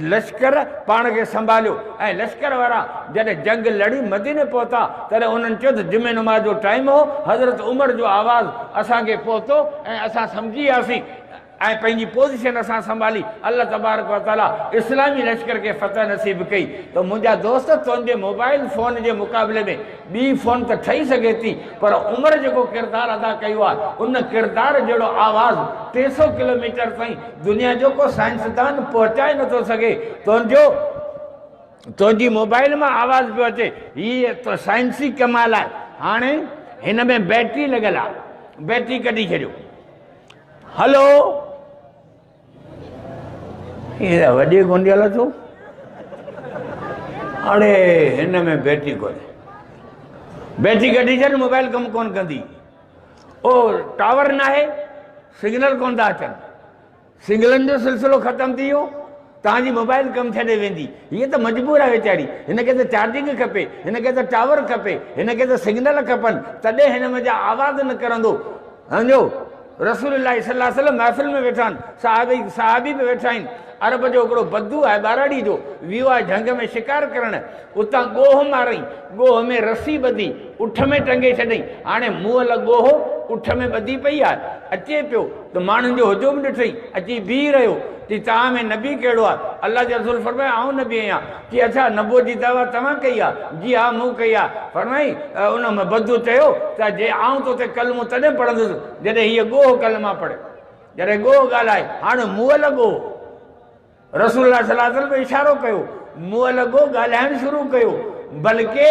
لشڪر پاڻ کي سنڀاليو ۽ لشڪر وارا جڏهن جنگ لڙي مديني پهتا تڏهن انهن چيو ته جمعي نماز جو ٽائيم هو، حضرت عمر جو آواز اسان کي پهتو ۽ اسان سمجهي وياسين ۽ پنهنجي پوزيشن اسان سنڀالي، الله تبارڪ و تعاليٰ اسلامي لشڪر کي فتح نصيب ڪئي ته منهنجا دوست تنهنجي موبائل فون جي مقابلي ۾ ٻي فون ته ٺهي سگهي ٿي پر عمر جيڪو ڪردار ادا ڪيو آهي ان ڪردار جهڙو آواز 300 ڪلوميٽر تائين دنيا جو ڪو سائنسدان پهچائي نٿو سگهي. تنهنجو تنهنجي موبائل مان آواز پيو اچي هي ته سائنسي ڪمال آهي. هاڻي هن ۾ بيٽري لڳل آهي بيٽري ڪڍي ڇڏيو. هلو هي ته وڏي گونڊيل اٿو. اڙي هن ۾ بيٽري ڪونهي. بيٽري ڪڍي ڇڏ موبائل ڪم ڪونه ڪندي. او ٽاور ناهي سگنل ڪونه ٿا اچن. سگنلن جو سلسلو ختم ٿي ويو توهان جي موبائل ڪم ڇڏي ويندي. هيء ته مجبور آهي ويچاري. هن کي ته چارجنگ کپي، هن کي ته ٽاور کپي، هن کي ته سگنل کپن تڏهن هن منجهان آواز نڪرندو. سمجهو؟ رسول الله صلي الله عليه وسلم محفل ۾ ويٺا آهن، صحابي صحابي به ويٺا آهن. عرب جو هڪڙو بدو آهي ٻهراڙي جو، ويو آهي جهنگ ۾ شڪار ڪرڻ، اتان ڳوهه مارئين، ڳوهه ۾ رسي ٻڌي اٺ ۾ ٽنگي ڇڏئين. هاڻي مئل ڳوهه اٺ ۾ ٻڌي پئي آهي، اچي پيو ته ماڻهن جو هجوم ڏٺئين، اچي بيهي رهيو. چي توهان ۾ نبي ڪهڙو آهي؟ الله جي رسول فرمايو، آئون نبي آهيان. چي اڇا نبوت جي دعويٰ توهان ڪئي آهي؟ جي ها مون ڪئي آهي. فرمايائين، ان بدو چيو ته جي آئون تو تي ڪلمو تڏهن پڙهندس جڏهن هيء ڳوهه ڪلما پڙهي. جڏهن ڳوهه ڳالهائي، هاڻ مئل ڳوهه. رسول الله صلي الله عليه وسلم اشارو ڪيو، مئل ڳوهه ڳالهائڻ شروع ڪيو، بلڪه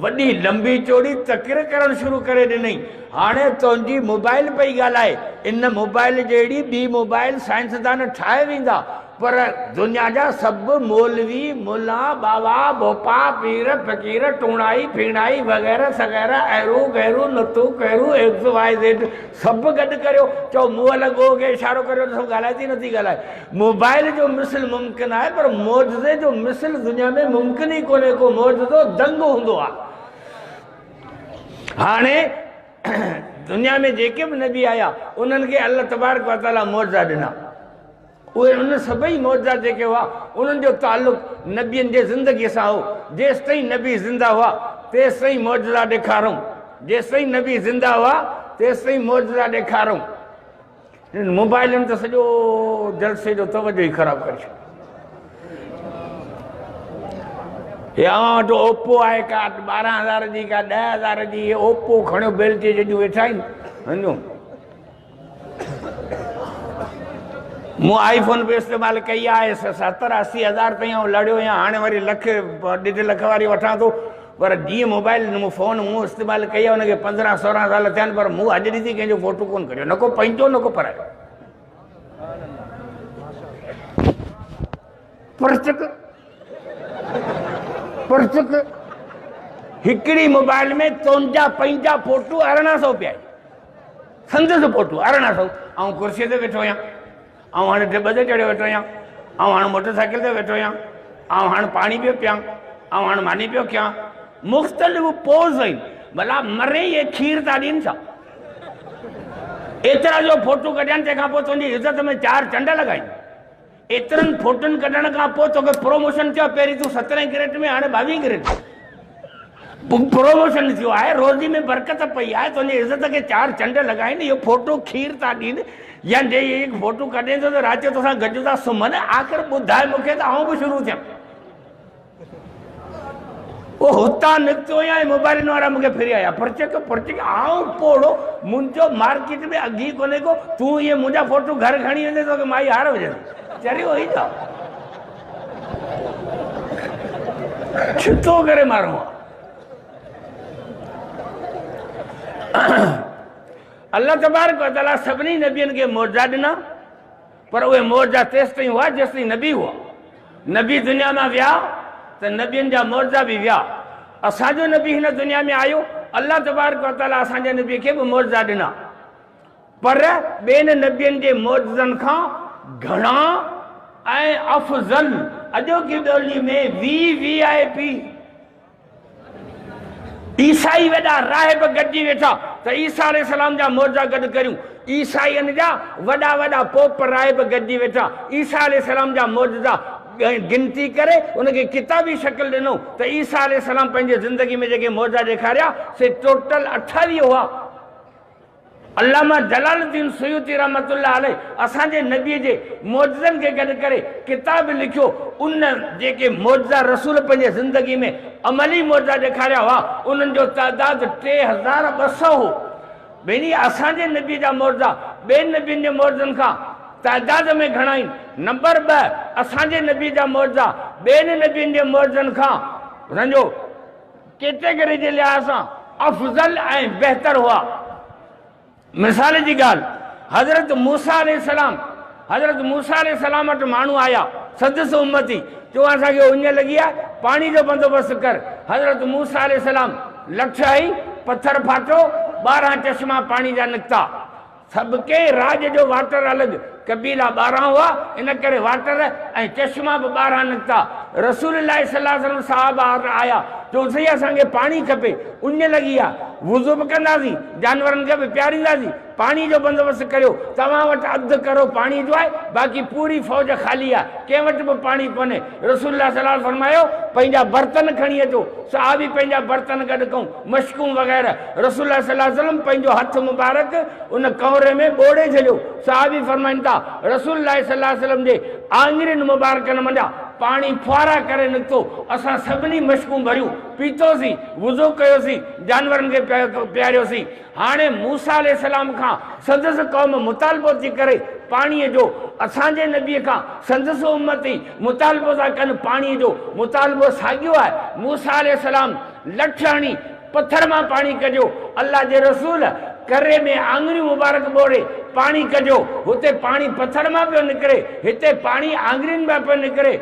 وڏي لنبي چوڙي تقرير ڪرڻ شروع ڪري ڏنائين. هاڻي تنهنجي موبائل پئي ڳالهائي. ان موبائل جهڙي ٻي موبائل سائنسدان ٺاهي ويندا، پر دنيا جا سڀ مولوي، ملا، ٻاوا، ڀوپا، پير، فقير، ٽوڻائي، ڦيڻائي وغيره سغيره، اهرو غيرو، نتو ڪهرو، ايڪس واء زيڊ سڀ گڏ ڪريو، چئو مئل ڳوهه کي اشارو ڪريو ته سڀ ڳالهائي ٿي نٿي ڳالهائي. موبائل جو مثل ممڪن آهي پر معجزي جو مثل دنيا ۾ ممڪن ئي ڪونهي ڪو معجزو دنگ هوندو آهي. هاڻي دنيا ۾ جيڪي به نبي آيا انهن کي الله تبارڪ وتعاليٰ معجزا ڏنا. اهي ان سڀئي معجزا جيڪي هئا انهن جو تعلق نبين جي زندگيء سان هو. جيستائين نبي زنده هئا تيستائين معجزا ڏيکارئون. جيستائين نبي زنده هئا تيستائين معجزا ڏيکارئون. هنن موبائلن ته سڄو جلسي جو توجه ئي خراب ڪري ڇڏيو. هي اوهان وٽ اوپو آهي ڪا 12000 جي ڪا 10000 جي هي اوپو کڻيو بيلچي جيڏيون ويٺا آهن. سمجهو مون آئي فون به استعمال ڪئي آهي 70 80 هزار تائين آئون لڙيو آهيان هاڻي وري لک ڏيڍ لک واري وٺان ٿو پر جيئن موبائل مون فون مون استعمال ڪئي آهي ان کي 15 16 سال ٿيا آهن پر مون اڄ ڏينهن تائين ڪنهن جو فوٽو ڪونه ڪڍيو نه ڪو پنهنجو نه ڪو پرايو پرچڪ پرچڪ هڪڙي موبائل ۾ تنهنجا پنهنجا فوٽو 1800 پيا آهن سندس فوٽو 1800 آئون ڪرسي تي ويٺو آهيان آئون هاڻي ڊٻ تي چڙهيو ويٺو آهيان آئون هاڻي موٽر سائيڪل تي ويٺو آهيان آئون هاڻي پاڻي پيو پيان آئون هاڻي ماني پيو کيان مختلف پوز آهن ڀلا مري اهي کير ٿا ڏين ڇا ايترا جو فوٽو ڪڍيان تنهن کان پوء تنهنجي عزت ۾ چار چنڊ لڳائين ايترن فوٽن ڪڍڻ کان پوء توکي پروموشن ٿيو آهي، پهرين تون سترهين گريڊ ۾ هاڻي ٻاويهين گريڊ ۾ پروموشن ٿيو آهي، روزي ۾ برڪت پئي آهي، تنهنجي عزت کي چار چنڊ لڳائين، اهو فوٽو کير ٿا ڏين يا جي هي فوٽو ڪڍين ٿو ته رات جو توسان گڏ ٿا سمهن، آخر ٻڌاء مون کي ته آئون به شروع ٿيان. او هتان نڪتو آهيان ۽ موبائلن وارا مون کي ڦري آيا پرچڪ پرچڪ آئون پوڙهو منهنجو مارڪيٽ ۾ اگهه ئي ڪونهي ڪو تون اهي منهنجا فوٽو گهر کڻي ويندين توکي مائي هار وجهندي چريو هئي ڇا ڇتو ڪري مارون الله تبارڪ وتعالي سڀني نبين کي معجزا ڏنا پر اهي معجزا تيستائين هئا جيستائين نبي هئا. نبي دنيا مان ويا ته نبين جا معجزا به ويا. اسان جو نبي هن دنيا ۾ آيو، الله تبارڪ وتعاليٰ اسان جي نبي کي به معجزا ڏنا. پر ٻين نبين جي معجزن کان گهڻا ۽ افضل، اڄوڪي ٻولي ۾ وي وي آء پي. عيسائي وڏا راهب گڏجي ويٺا ته عيسيٰ عليه السلام جا معجزا گڏ ڪريون. عيسائين جا وڏا وڏا پوپ راهب گڏجي ويٺا عيسيٰ عليه السلام جا معجزا گنتي ڪري ان کي ڪتابي شڪل ڏنو ته عيسيٰ عليه السلام پنهنجي زندگي ۾ جيڪي معجزا ڏيکاريا سي ٽوٽل 28 هئا. علامه جلال الدين سيوطي رحمة الله عليه اسان جي نبي جي معجزن کي گڏ ڪري ڪتاب لکيو، ان جيڪي معجزا رسول پنهنجي زندگي ۾ عملي معجزا ڏيکاريا هئا، انهن جو تعداد 3200 هو. ٻيلي اسان جي نبي جا معجزا ٻين نبين جي معجزن کان تعداد ۾ گهڻا آهن. نمبر 2 اسان جي نبي جا معجزا ٻين نبين جي معجزن کان سمجهو ڪيٽيگري جي لحاظ سان افضل ۽ بهتر هئا. مثال جي ڳالهه حضرت موسيٰ عليه السلام، حضرت موسيٰ عليه السلام وٽ ماڻهو آيا سندس امتي، چيو اسان کي اڃ لڳي آهي پاڻي جو بندوبست ڪر. حضرت موسيٰ عليه السلام لٺ هنئي، پٿر ڦاٽو، 12 چشما پاڻي جا نڪتا. سڀ ڪنهن راڄ جو واٽر الڳ، قبيلا 12 هئا، ان ڪري واٽر ۽ چشما به 12 نڪتا. رسول الله صلي الله عليه وسلم صحابه وٽ آيا، چيو سائين اسان کي پاڻي کپي، اڃ لڳي آ، وضو به ڪنداسين، جانورن کي به پيارينداسين، پاڻي جو بندوبست ڪريو، توهان وٽ اڌ ڪرو پاڻي جو آهي، باقي پوري فوج خالي آ، ڪنهن وٽ به پاڻي ڪونهي. رسول الله صلي الله عليه وسلم فرمايو، پنهنجا برتن کڻي اچو، صحابي پنهنجا برتن گڏ ڪئون، مشڪون وغيره، رسول الله صلي الله عليه وسلم پنهنجو هٿ مبارڪ ان ڪؤنري ۾ ٻوڙي ڇڏيو، صحابي فرمائن ٿا، رسول الله صلي الله عليه وسلم جي آڱرين مبارڪن منجهان پاڻي ڦوهارا ڪري نڪتو، اسان سڀني مشڪون ڀريون، پيتوسين، وضو ڪيوسين، جانورن کي پياريوسين. هاڻي موسيٰ عليه السلام کان سندس قوم مطالبو ٿي ڪري پاڻيء جو، اسان جي نبيء کان سندس امتي مطالبو ٿا ڪن پاڻيء جو، مطالبو ساڳيو آهي، موسيٰ عليه السلام لٺ هڻي پٿر مان پاڻي ڪڍيو، الله جي رسول ڪري ۾ آڱريون مبارڪ ٻوڙي پاڻي ڪڍيو، هتي پاڻي پٿر مان پيو نڪري، هتي پاڻي آڱرين مان پيو نڪري،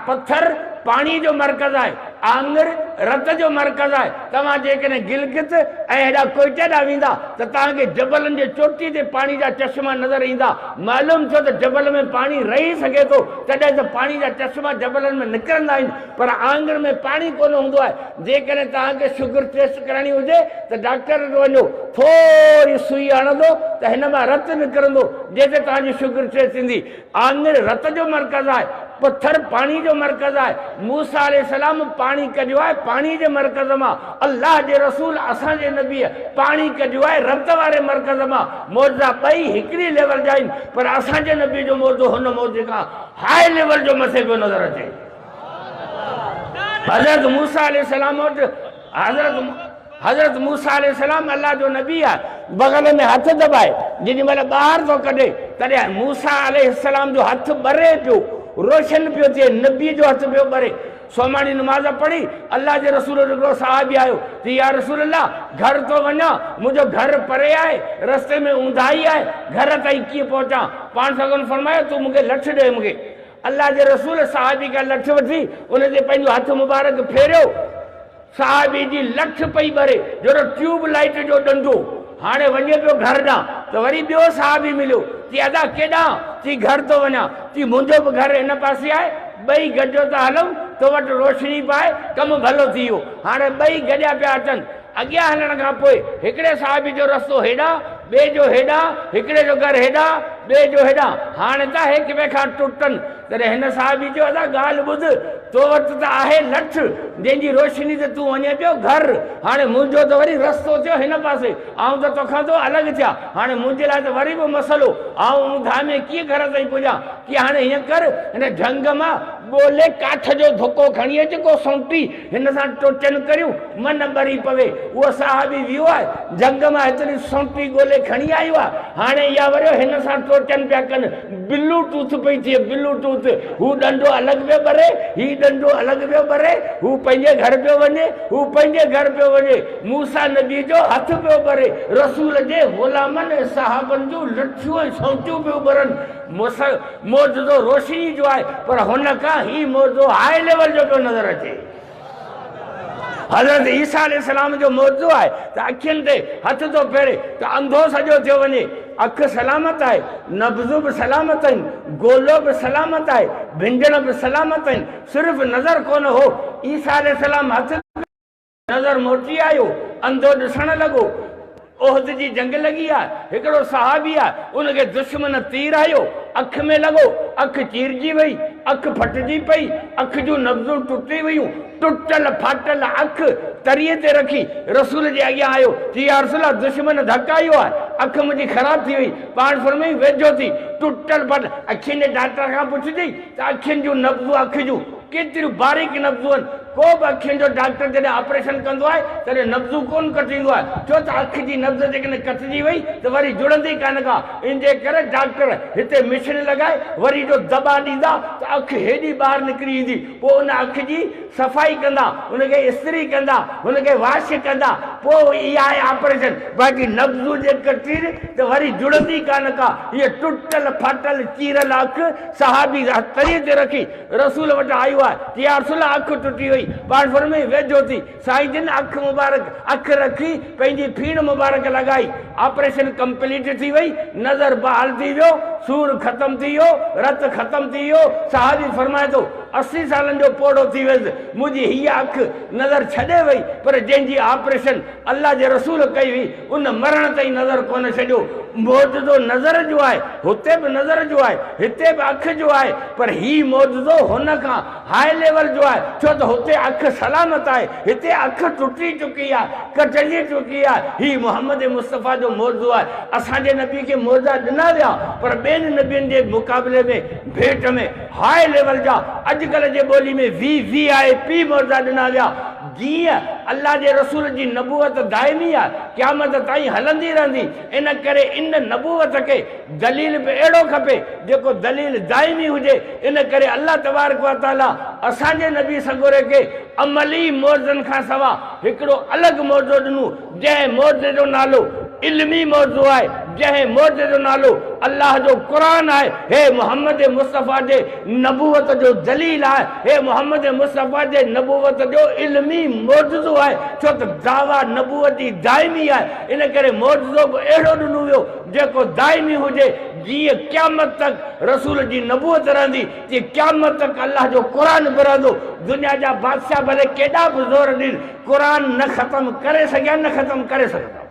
پٿر پاڻي جو مرڪز آهي، آڱر رت جو مرڪز آهي، توهان جيڪڏهن گلگت ۽ هيڏانهن ڪوئٽه ڏانهن ويندا ته توهان کي جبلن جي چوٽي تي پاڻي جا چشما نظر ايندا، معلوم ٿيو ته جبل ۾ پاڻي رهي سگهي ٿو، تڏهن ته پاڻي جا چشما جبلن ۾ نڪرندا آهن، پر آڱر ۾ پاڻي ڪونه هوندو آهي، جيڪڏهن توهان کي شگر ٽيسٽ ڪرائڻي هجي ته ڊاڪٽر وٽ وڃو، ٿوري سوئي هڻندو ته هن مان رت نڪرندو، جنهن تي توهان جي شگر ٽيسٽ ٿيندي. آڱر رت جو مرڪز آهي، پٿر پاڻي جو مرڪز آهي، موسيٰ عليه السلام پاڻي ڪڍيو آهي پاڻي جي مرڪز مان، الله جي رسول اسان جي نبيء پاڻي ڪڍيو آهي رت واري مرڪز مان، معجزا ٻئي هڪڙي ليول جا آهن پر اسان جي نبي جو معجزو هن معجزي کان هاء ليول جو مٿي پيو نظر اچي. حضرت موسيٰ عليه السلام وٽ حضرت حضرت موسيٰ عليه السلام الله جو نبي آهي، بغل ۾ هٿ دٻائي جيڏي مهل ٻاهر ٿو ڪڍي تڏهن موسيٰ عليه السلام جو هٿ ٻري پيو، روشن پيو ٿئي، نبي جو هٿ پيو ٻري. سوماڻي نماز پڙهي الله جي رسول وٽ هڪڙو صحابي آيو، چي يا رسول الله گهر ٿو وڃان، منهنجو گهر پري آهي، رستي ۾ اونداهي آهي، گهر تائين ڪيئن پهچان؟ پاڻ سڳورن فرمايو تون مون کي لٺ ڏي مون کي. الله جي رسول صحابي کان لٺ وٺي ان تي پنهنجو هٿ مبارڪ ڦيريو، صحابي جي لٺ پئي ٻري جهڙو ٽيوب لائيٽ جو ڏنڊو. هاڻي وڃي پيو گهر ڏانهن ته وري ٻيو صحابي مليو، چي ادا ڪيڏانهن؟ چي گهر ٿو وڃان. چي منهنجو به گهر هن پاسي آهي، ٻئي گڏجو ٿا هلون، تو وٽ روشني به آهي، ڪم ڀلو ٿي ويو. هاڻي ٻئي گڏيا پيا اچن. اڳيان هلڻ کان پوء هڪڙي صحابي جو رستو هيڏانهن، ٻئي جو هيڏانهن، هڪڙي جو گهر هيڏانهن، ٻئي جو هيڏانهن. هاڻي ٿا هڪ ٻئي کان ٽٽن. تڏهن هن صحابي چيو، ادا ڳالهه ٻڌ، تو وٽ ته آهي لٺ، جنهن جي روشني تي تون وڃين پيو گهر. هاڻي منهنجو ته وري رستو ٿيو هن پاسي، آئون ته توکان ٿو الڳ ٿيان. هاڻي منهنجي لاء ته وري به مسئلو، آئون اونداهه ۾ ڪيئن گهر تائين پڄان؟ ڪي هاڻي هيئن ڪر، هن جهنگ مان ڳولي ڪاٺ جو ڌڪو کڻي اچ، ڪو سونٽي هن سان ٽوچن ڪريون، من ٻري پوي. اهو صحابي ويو آهي، جهنگ مان هيتري سونٽي ڳولي کڻي آيو آهي، هاڻي اها وريو هن سان ٽوچن پيا ڪن. بلو ٽوٿ پئي ٿئي، بلو ٽوٿ. هو ڏنڊو الڳ پيو ٻري، هي ڏنڊو الڳ پيو ٻري، هو پنهنجي گهر پيو وڃي، هو پنهنجي گهر پيو وڃي. موسيٰ نبيء جو هٿ پيو ٻري، رسول جي غلامن ۽ صحابن جون لٺيون ۽ سونٽيون پيون ٻرن. معجزو روشني جو آهي، پر هن کان هي معجزو هاء ليول جو پيو نظر اچي. حضرت عيسيٰ عليه السلام جو معجزو آهي ته اکين تي هٿ ٿو ڦيري ته انڌو سڄو ٿيو وڃي. اک سلامت آهي، نبض به سلامت آهن، گولو به سلامت آهي، ڀنجڻ به سلامت آهن، صرف نظر ڪونه هو. عيسيٰ عليه السلام هٿ. نظر موٽي آيو، انڌو ڏسڻ لڳو. احد جي جنگ لڳي آ، هڪڙو صحابي آ، ان کي دشمن تير هنيو، اک ۾ لڳو، اک چيرجي وئي، اک ڦٽجي پئي، اک جون نبضون ٽٽي ويون، ٽٽل ڦاٽل اک تريء تي رکي رسول جي اڳيان آيو، چي يا رسول الله دشمن ڌڪ آيو آ، اک منهنجي خراب ٿي وئي، پاڻ فرمايائين ويجهو ٿي، ٽٽل ڦاٽل اکين جي ڊاڪٽر کان پڇجي ته اکين جون نبضون اک جون ڪيتريون باريڪ نبضون آهن، ڪو به اکين جو ڊاڪٽر جڏهن آپريشن ڪندو آهي تڏهن نبضون ڪونه ڪٽيندو آهي ڇو ته اک جي نبض جيڪڏهن ڪٽجي وئي ته وري جڙندي ڪانه ڪا ان جي ڪري ڊاڪٽر هتي مشين لڳائي وري جو دٻا ڏيندا ته اک هيڏي ٻاهر نڪري ايندي پوء ان اک جي صفائي ڪندا ان کي استري ڪندا ان کي واش ڪندا پوء اها آهي آپريشن باقي نبضون جي ڪٽين ته وري جڙندي ڪانه ڪا هيء ٽٽل ڦاٽل چيريل اک صحابي تري تي رکي رسول وٽ آيو آهي ته يا رسول الله اک ٽٽي وئي، پاڻ فرمايائين ويجهو ٿي، سائين جن اک مبارڪ اک رکي پنهنجي ڦيڻ مبارڪ لڳائي، آپريشن ڪمپليٽ ٿي وئي، نظر بحال ٿي ويو، سور ختم ٿي ويو، رت ختم ٿي ويو، صحابي فرمائي ٿو 80 سالن جو پوڙهو ٿي ويس، منهنجي هيء اک نظر ڇڏي وئي، پر جنهن جي آپريشن الله جي رسول ڪئي هئي، ان مرڻ تائين نظر ڪونه ڇڏيو. معجزو نظر جو آهي، هتي به نظر جو آهي، هتي به اک جو آهي، پر هي معجزو هن کان هاء ليول جو آهي، ڇو ته هتي اک سلامت آهي، هتي اک ٽٽي چڪي آهي، ڪٽجي چڪي آهي. هي محمد مصطفيٰ جو معجزو آهي. اسان جي نبي کي معجزا ڏنا ويا، پر ٻين نبين جي مقابلي ۾ ڀيٽ ۾ هاء ليول جا، اڄڪلهه جي ٻولي ۾ وي وي آء پي معجزا ڏنا ويا. جيئن الله جي رسول جي نبوت دائمي آهي، قيامت تائين هلندي رهندي، ان ڪري ان نبوت کي دليل به اهڙو کپي جيڪو دليل دائمي هجي، ان ڪري الله تبارڪ و تعاليٰ اسان جي نبي سڳوري کي عملي معجزن کان سوا هڪڙو الڳ معجزو ڏنو، جنهن معجزي جو نالو علمي معجزو آهي، جنهن معجزي جو نالو الله جو قرآن آهي، هي محمد مصطفيٰ جي نبوت جو دليل آهي، هي محمد مصطفيٰ جي نبوت جو علمي معجزو آهي، ڇو ته دعويٰ نبوت جي دائمي آهي، ان ڪري معجزو به اهڙو ڏنو ويو جيڪو دائمي هجي، جيئن قيامت تڪ رسول جي نبوت رهندي، تيئن قيامت تڪ الله جو قرآن به رهندو، دنيا جا بادشاهه ڀلي ڪيڏا به زور ڏين، قرآن نه ختم ڪري سگهيا نه ختم ڪري سگهندا.